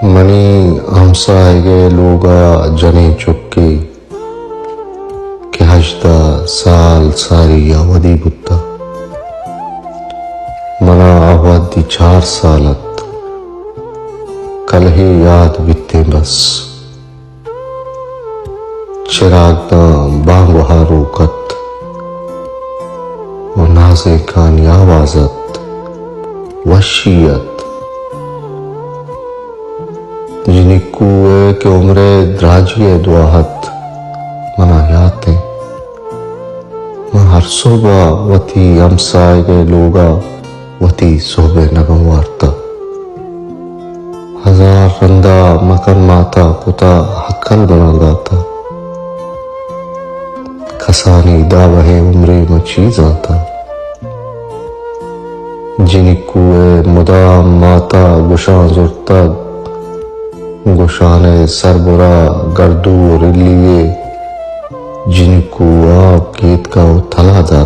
منی ہمساہگ ءِ لوگ ءَ جنیں چکے کہ ہژدہ سال ساری ءَ ودی بوتہ، من ءَ آ وہدی چار سال ات، کلہے یات بیتیں بس۔ چراگ داں بانگوہاروک ات و نازینکانی آواز ات، وشی ات۔ جنکو ءِ کہ عمر ءِ دراجی ءِ دعا ات، من ءَ یات انت۔ من ہر سہب ءَ وتی ہمساہگ ءِ لوگ ءَ وتی سہب ءِ نگن وارتہ۔ ہزار رندا مکن ماتا کتا، ہکل بنا داتا۔ کسانی دابہ ءِ عمرے من چی زانتا۔ جنکو ءِ مدام ماتا گشان زرتگ، گشان ءِ سربرا گردو و رلی ءَ جنکو آپ گیتکا و تلا داتا۔